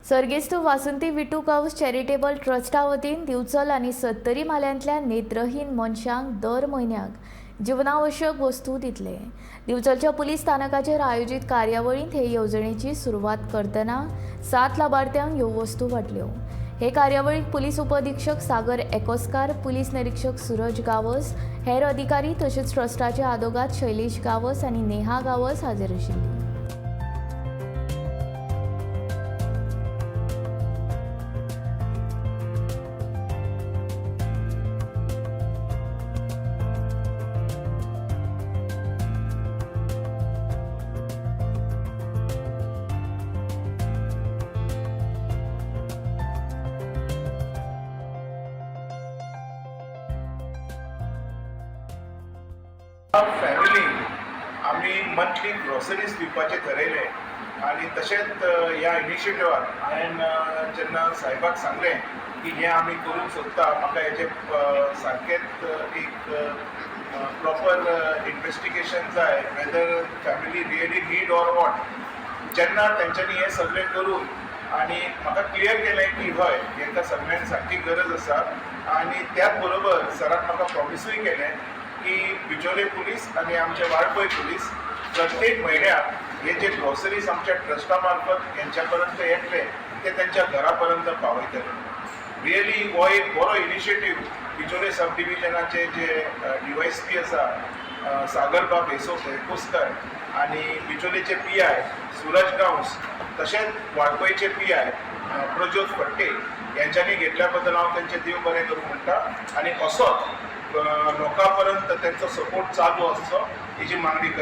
सर्गेस्त वासंती विटू गांवस चॅरिटेबल ट्रस्टा वतीन दिवचल आनी सत्तरी म्हाल्यांतल्या नेत्रहीन मनशांक दर म्हयन्याक जिवनावश्यक वस्तू दितले. दिवचलच्या पुलीस स्थानकाचेर आयोजीत कार्यावळींत हे येवजणेची सुरवात करतना 7 लाभार्थ्यांक ह्यो वस्तू वांटल्यो. हे कार्यावळीक पुलीस उपअधिक्षक सागर एकोस्कार, पुलीस निरीक्षक सुरज गांवस, हेर अधिकारी तशेंच ट्रस्टाचे आदोगाद शैलेश गांवस आनी नेहा गांवस हाजीर आशिल्ली. फॅमिली आमी मंथली ग्रॉसरीज दिवपाचें थरयलें आनी तशेंच ह्या इनिशिएटिवान हांवें जेन्ना साहेबाक सांगलें की हें आमी करूंक सोदता, म्हाका हेजें सारकेंच एक प्रॉपर इन्वेस्टिगेशन जाय, whether family really need or what. जेन्ना तेंच्यांनी हें सगळें करून आनी म्हाका क्लियर केलें की हय, हेंकां सगळ्यांक सारकी गरज आसा आनी त्याच बरोबर सरान म्हाका प्रॉमिसूय केलें की बिचोले पुलीस आनी आमचे वाळपय पुलीस प्रत्येक म्हयन्याक हे जे ग्रॉसरीज आमच्या ट्रस्टा मार्फत हेंच्या पर्यंत येतले ते तेंच्या घरा पर्यंत पावयतले. रियली हो एक बरो इनिशिएटीव बिचोले सब डिविजनाचे जे डीवायएसपी आसा सागरबाब हेसो हेकोस्कर आनी बिचोलेचे पीआय सुरज गांवस, तशेंच वाळपयचे पीआय प्रज्योत फडटे यांच्यांनी घेतल्या बद्दल हांव तेंचें देव बरें करूं म्हणटा आनी असोच लोकां पर्यंत तेंचो सपोर्ट चालू आसचो हेजी मागणी करता.